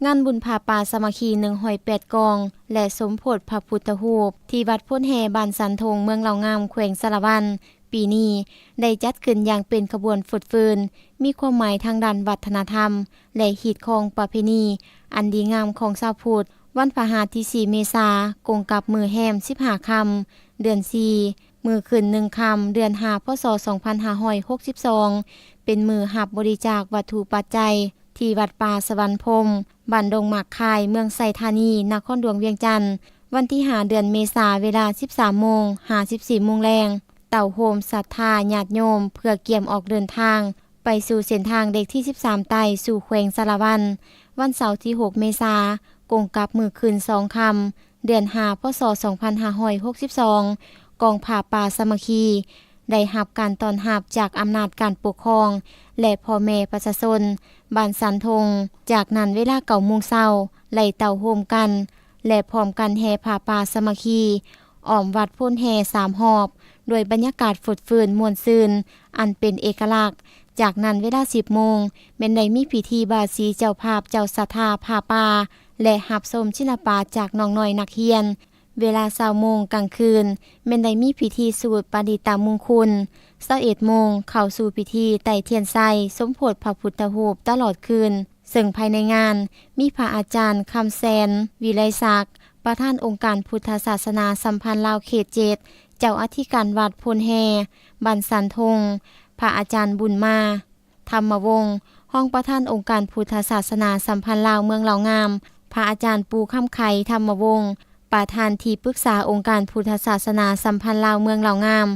ງານບຸນຜ້າປ່າສາມັກຄີໜຶ່ງຮ້ອຍແປດກອງ ແລະ ສົມໂພດພະພຸດທະຮູບ ທີ່ວັດໂພນແຮ່ ບ້ານສັນທົ່ງ ເມືອງເລົ່າງາມ ແຂວງສາລະວັນ ປີນີ້ໄດ້ຈັດຂຶ້ນຢ່າງເປັນຂະບວນຟົດຟື້ນ, ມີຄວາມໝາຍທາງດ້ານວັດທະນະທຳ ແລະ ຮີດຄອງປະເພນີອັນດີງາມຂອງຊາວພຸດ. ວັນພະຫັດທີສີ່ເມສາ ກົງກັບມື້ແຮມສິບຫ້າຄ່ຳ ເດືອນສີ່ ມື້ຂຶ້ນໜຶ່ງຄ່ຳ ເດືອນຫ້າ ພ.ສ. ສອງພັນຫ້າຮ້ອຍຫົກສິບສອງ ເປັນມື້ຮັບບໍລິຈາກວັດຖຸປັດໄຈ ທີ່ວັດປ່າສະຫວັນພົມ ບ້ານດົງໝາກຄາຍ ເມືອງໄຊທານີ ນະຄອນຫຼວງວຽງຈັນ. ວັນທີຫ້າ ເດືອນເມສາ ເວລາສິບສາມໂມງ ຫາ ສິບສີ່ໂມງແລງ, ເຕົ້າໂຮມສັດທາຍາດໂຍມ ເພື່ອກຽມອອກເດີນທາງ ໄປສູ່ເສັ້ນທາງເລກທີສິບສາມໃຕ້ ສູ່ແຂວງສາລະວັນ. ວັນເສົາທີຫົກເມສາ ກົງກັບມື້ຂຶ້ນສອງຄ່ຳ ເດືອນຫ້າ ພ.ສ. ສອງພັນຫ້າຮ້ອຍຫົກສິບສອງ ກອງຜ້າປ່າສາມັກຄີ ໄດ້ຮັບການຕ້ອນຮັບຈາກອຳນາດການປົກຄອງ ແລະ ພໍ່ແມ່ປະຊາຊົນບ້ານສັນທົ່ງ. ຈາກນັ້ນເວລາເກົ້າໂມງເຊົ້າ ໄລ່ເຕົ້າໂຮມກັນ ແລະ ພ້ອມກັນແຫ່ຜ້າປ່າສາມັກຄີ ອ້ອມວັດໂພນແຮ່ສາມຮອບ ດ້ວຍບັນຍາກາດຟົດຟື້ນມ່ວນຊື່ນອັນເປັນເອກະລັກ. ຈາກນັ້ນເວລາສິບໂມງ ແມ່ນໄດ້ມີພິທີບາສີເຈົ້າພາບເຈົ້າສັດທາຜ້າປ່າ ແລະ ຮັບຊົມສິລະປະຈາກນ້ອງນ້ອຍນັກຮຽນ. ເວລາຊາວໂມງກາງຄືນ ແມ່ນໄດ້ມີພິທີສູດປະລິດຕະມຸງຄຸນ. ຊາວເອັດໂມງ ເຂົ້າສູ່ພິທີໄຕ້ທຽນໄຊ ສົມໂພດພະພຸດທະຮູບຕະຫຼອດຄືນ, ເຊິ່ງພາຍໃນງານມີພະອາຈານ ຄຳແສນ ວິໄລສັກ ປະທານອົງການພຸດທະສາສະໜາສຳພັນລາວເຂດເຈັດ, ເຈົ້າອະທິການວັດໂພນແຮ່ ບ້ານສັນທົ່ງ, ພະອາຈານ ບຸນມາ ທຳມະວົງ ຮອງປະທານອົງການພຸດທະສາສະໜາສຳພັນລາວເມືອງເລົ່າງາມ, ພະອາຈານ ປູຄຳໄຂ ທຳມະວົງ ປະທານທີ່ປຶກສາອົງການພຸດທະສາສະໜາສຳພັນລາວເມືອງເລົ່າງາມ,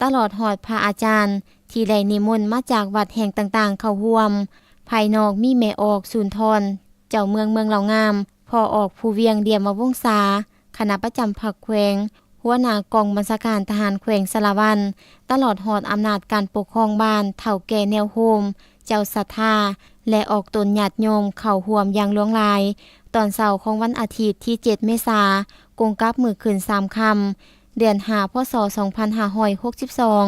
ຕະຫຼອດຮອດພະອາຈານທີ່ໄດ້ນິມົນມາຈາກວັດແຫ່ງຕ່າງໆເຂົ້າຮ່ວມ. ພາຍນອກມີແມ່ອອກ ສູນທອນ ເຈົ້າເມືອງເມືອງເລົ່າງາມ, ພໍ່ອອກ ພູວຽງ ເດຍມະວົງສາ ຄະນະປະຈຳພັກແຂວງ, ຫົວໜ້າກອງບັນຊາການທະຫານແຂວງສາລະວັນ, ຕະຫຼອດຮອດອຳນາດການປົກຄອງບ້ານ, ເຖົ້າແກ່ແນວໂຮມ, ເຈົ້າສັດທາ ແລະ ອອກຕົນຍາດໂຍມເຂົ້າຮ່ວມຢ່າງຫຼວງຫຼາຍ. ຕອນເຊົ້າຂອງວັນອາທິດທີເຈັດເມສາ ກົງກັບມື້ຂຶ້ນສາມຄ່ຳ ເດືອນຫ້າ ພ.ສ. ສອງພັນຫ້າຮ້ອຍຫົກສິບສອງ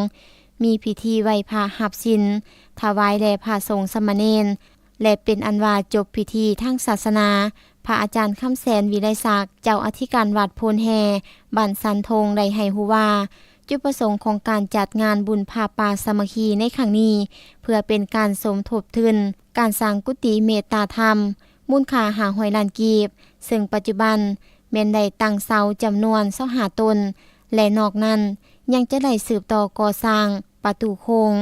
ມີພິທີໄຫວ້ພະຮັບສິນ, ຖວາຍແດ່ພະສົງສາມະເນນ ແລະ ເປັນອັນວ່າຈົບພິທີທາງສາສະໜາ. ພະອາຈານ ຄຳແສນ ວິໄລສັກ ເຈົ້າອະທິການວັດໂພນແຮ່ ບ້ານສັນທົ່ງ ໄດ້ໃຫ້ຮູ້ວ່າ ຈຸດປະສົງຂອງການຈັດງານບຸນຜ້າປ່າສາມັກຄີໃນຄັ້ງນີ້ ເພື່ອເປັນການສົມທົບທຶນການສ້າງກຸຕິເມດຕາທຳ ມູນຄ່າຫ້າຮ້ອຍລ້ານກີບ, ເຊິ່ງປັດຈຸບັນແມ່ນໄດ້ຕັ້ງເສົາຈຳນວນຊາວຫ້າຕົ້ນ ແລະ ນອກນັ້ນຍັງຈະໄດ້ສືບຕໍ່ກໍ່ສ້າງປະຕູໂຂງ,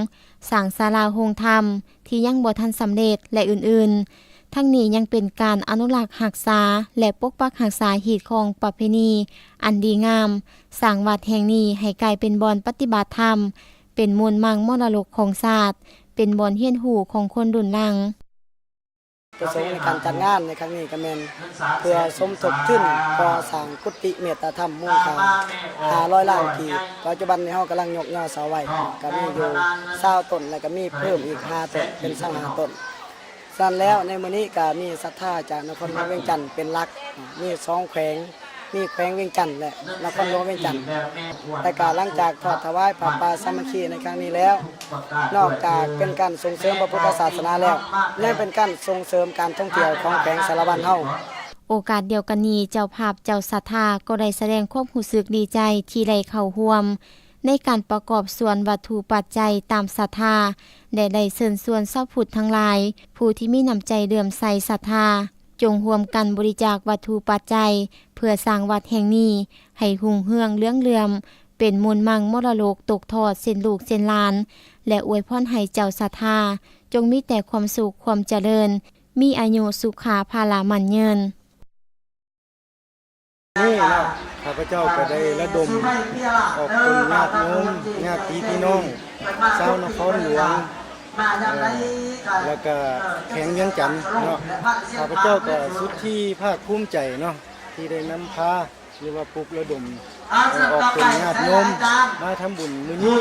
ສ້າງສາລາໂຮງທຳທີ່ຍັງບໍ່ທັນສຳເລັດ ແລະ ອື່ນໆ. ທັງນີ້ຍັງເປັນການອະນຸລັກຮັກສາ ແລະ ປົກປັກຮັກສາຮີດຄອງປະເພນີອັນດີງາມ, ສ້າງວັດແຫ່ງນີ້ໃຫ້ກາຍເປັນບ່ອນປະຕິບັດທຳ, ເປັນມູນມັງມໍລະດົກຂອງຊາດ, ເປັນບ່ອນຮຽນຮູ້ຂອງຄົນລຸ້ນຫຼັງ. ປະສົງໃນການຈັດງານໃນຄັ້ງນີ້ກໍແມ່ນເພື່ອສົມທົບທຶນກໍ່ສ້າງກຸຕິເມດຕາທຳມູນຄ່າຫ້າຮ້ອຍລ້ານກີບ. ປັດຈຸບັນນີ້ເຮົາກຳລັງຍົກຍໍເສົາໄວ້ ກໍມີຢູ່ຊາວຕົ້ນ ແລ້ວກໍມີເພີ່ມອີກຫ້າຕົ້ນ ເປັນຊາວຫ້າຕົ້ນ. ສະນັ້ນແລ້ວໃນມື້ນີ້ກໍມີສັດທາຈາກນະຄອນຫຼວງວຽງຈັນເປັນຫຼັກ, ມີສອງແຂວງ ມີແຂວງວຽງຈັນ ແລະ ນະຄອນຫຼວງວຽງຈັນ. ແຕ່ກໍຫຼັງຈາກທອດຖວາຍຜ້າປ່າສາມັກຄີໃນຄັ້ງນີ້ແລ້ວ, ນອກຈາກເປັນການສົ່ງເສີມພະພຸດທະສາສະໜາແລ້ວ, ຍັງເປັນການສົ່ງເສີມການທ່ອງທ່ຽວຂອງແຂວງສາລະວັນເຮົາ. ໂອກາດດຽວກັນນີ້, ເຈົ້າພາບເຈົ້າສັດທາກໍໄດ້ສະແດງຄວາມຮູ້ສຶກດີໃຈທີ່ໄດ້ເຂົ້າຮ່ວມ ໃນການປະກອບສ່ວນວັດຖຸປັດໄຈຕາມສັດທາ ແລະ ໄດ້ເຊີນຊວນຊາວພຸດທັງຫຼາຍ ຜູ້ທີ່ມີນ້ຳໃຈເຫຼື້ອມໃສສັດທາ ຈົ່ງຮ່ວມກັນບໍລິຈາກວັດຖຸປັດໄຈ ເພື່ອສ້າງວັດແຫ່ງນີ້ໃຫ້ຮຸ່ງເຮືອງເຫຼືອງເຫຼື້ອມ ເປັນມູນມັງມໍລະດົກຕົກທອດເຊັ່ນລູກເຊັ່ນຫຼານ ແລະ ອວຍພອນໃຫ້ເຈົ້າສັດທາ ຈົ່ງມີແຕ່ຄວາມສຸກຄວາມຈະເລີນ, ມີອາຍຸສຸຂາພາລະໝັ້ນຍືນ. ນີ້ເນາະ ຂ້າພະເຈົ້າກໍໄດ້ລະດົມອອກຕົນຍາດໂຍມ ຍາດຕິພີ່ນ້ອງ ຊາວນະຄອນຫຼວງ ເອີ ແລ້ວກະແຂວງວຽງຈັນເນາະ. ຂ້າພະເຈົ້າກໍສຸດທີ່ພາກພູມໃຈເນາະ ທີ່ໄດ້ນຳພາ ຫຼືວ່າປຸກລະດົມ ເອີ ອອກຕົນຍາດໂຍມມາທຳບຸນມື້ນີ້.